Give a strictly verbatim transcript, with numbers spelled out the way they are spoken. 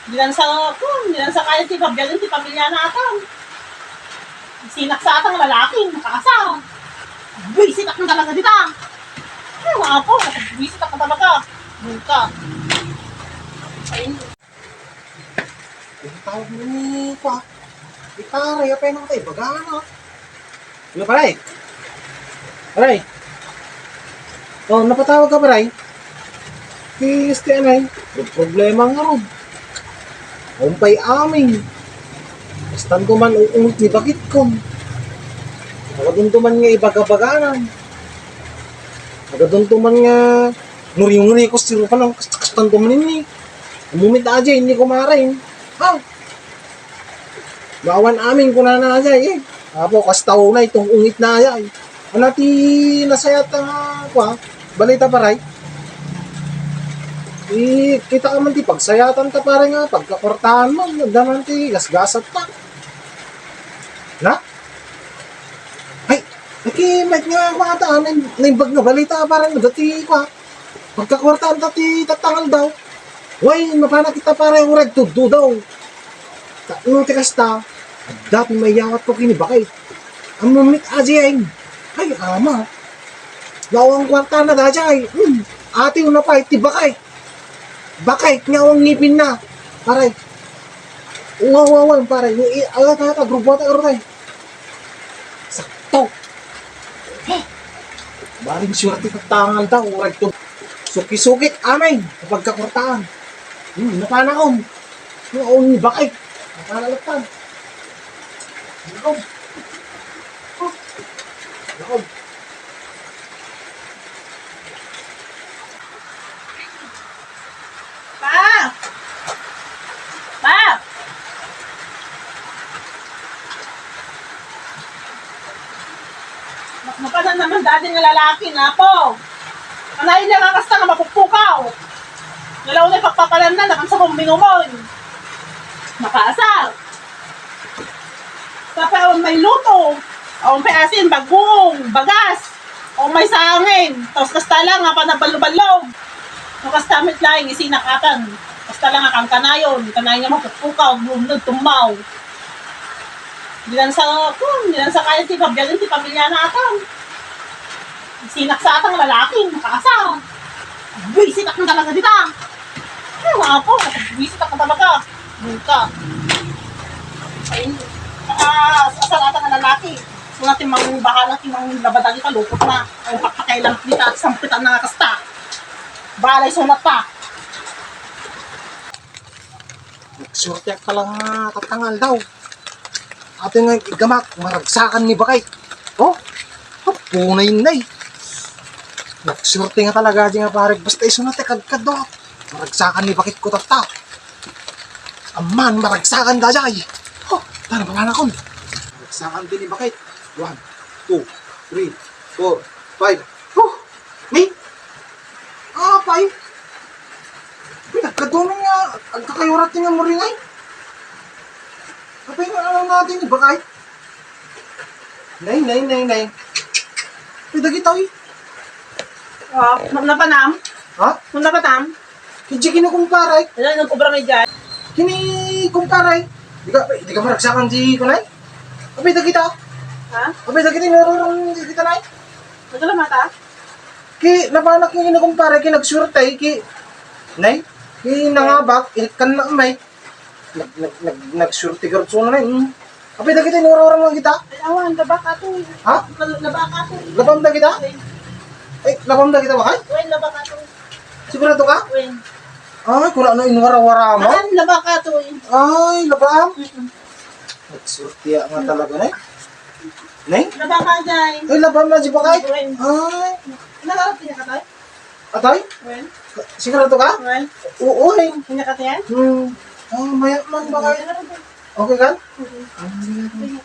Dinan sa, kun, dinan sa kaya ti babiagen ti pamiliana atan. Sinak sa atan nga lalaki, makaasar. Buisit ak talaga dita. Ay, mga apo, buisit ak talaga. Buka. Ay, Ang tawag mo ni, kwa? Di pare, apay nang tayo, bagana. Ano, pare? Pare? Oh, napatawag ka, pare? Ti, este, anay, problema nga ron. Umpay amin. Kastan ko man uungot ni bakit ko. Agadun to man nga ibagabaganan. Agadun to man nga nguri-nguri ko, siro pa lang, kas-, kastan ko man ini. Umumit aja, hindi ko marain. Ha? Maawan amin, kunana aja, eh. Apo, kas tao na, itong ungit na aja, eh. Ano ti nasayat nga, kwa? Balita, paray? Eh, kita ka man ti pagsayatan ta, pare, nga pagkakwartaan mo, nagdaman ti gasgasat ta. Na? Ay, aki, met nga, kwa, ata, naimbag nga balita, pare, dati, kwa. Pagkakwartaan ta ti tatangal daw. Way, mapana kita, pare, uray tudto daw. Ta, no, ti kasta, adda ti maiyawat ko kini bakay. Ammom met ajayen. Ay, ama. Lawang kwarta na dajay. Hmm. Ati, una pa, iti bakay. Bakay, nga awang ngipin na. Pare. Wow, wow, wow, pare. Yung i-, ala ta, ta, grupo ta, grupo ta. Sakto. Baring suwerte tatangal daw, uray to. Suki-sukit, amin. Kapag kakurtaan. Hmm, napanaon. Yung aon ni bakay. Napanalattan. Nakaw. Nakaw. Pa! Pa! Ma-, mapanan naman dati nga lalaki na po. Anayin niya nga kasta nga mapukpukaw. Ngalaw na ipagpapalan na, nakan sa kumbinumon. Makaasar. Tapos awan may luto, awan pay asin, bagong, bagas, awan may sangin, tapos kasta lang nga panaballo-ballog. No kasta met laeng, isinak atan. Kasta lang nga kankanayon, kanayon nga mapukpukaw, lumnod, tummaw. Dinan sa, kun, dinan sa kaya ti babiagen ti pamiliana atan. Sinak sa atang lalaki, makaasar. Buisit ak talaga dita. Ay, mga apo, buisit ak talaga. Buka. Ay, saka, sa sarata nga lalaki. So, natin mang bahala, ti mang labadagi ka, lupot na. Ang pakpakailan dita, sampitan na nga kasta. Balay, sunat pa. Nagsuwerte ak talaga nga tatangal daw. Ato nga igamak, maragsakan ni bakay. Oh, apunay nay. Nagsuwerte nga talaga di nga pare. Basta isunat ti kadkadwa. Maragsakan ni bakit ko tatta. Amman, maragsakan dajay. Oh, tara, pananakon. Maragsakan din ni bakit. One, two, three, four, five. Oh, ni? Apay? Uy, nagkaduman nga, agkakayurat nga muringay. Apay nga, ano natin, di ba, kay? Nay, nay, nay, nay. Uy, dagita, uy. Ah, na-, napanam? Ha? Kung napanam? Hindi kini kumpare. Ano, nag-obra may dyan? Kini kumpare. Di ka, di ka maragsakan di kunay? Apay, dagita. Ha? Apay, dagita, narurong di kita, nay. Nagkalamata? Ki, napanak yung ino kumpare, ki nagsuwerte, ki, nay, ki nangabak, inikkan na umay. Nag, nag, nag, nagsuwerte garot suna na, hmm. Apay dagita, inura-ura mo kita? Ay, awan, labak ato, eh. Ha? Labak ato, eh. Labam dagita? Ay, labam dagita, bakay? Wen, labak ato. Sigurado ka? Wen. Ay, kung ano, inwara-wara mo? Awan, labak ato, eh. Ay, labam? Mm-mm. Nagsuwerte nga talaga, nay. Nay? Labak ka, Jay. Ay, labam na, di ba, kay? Wen. Ay. Nakarap niya ka, Tay? Atay? Wen. Sigurado ka? Wen. Oo, eh. Kanya ka, Tay? Hmm. Ah, maya man ba kayo? Okay ka? Mm-mm. Ah, sige.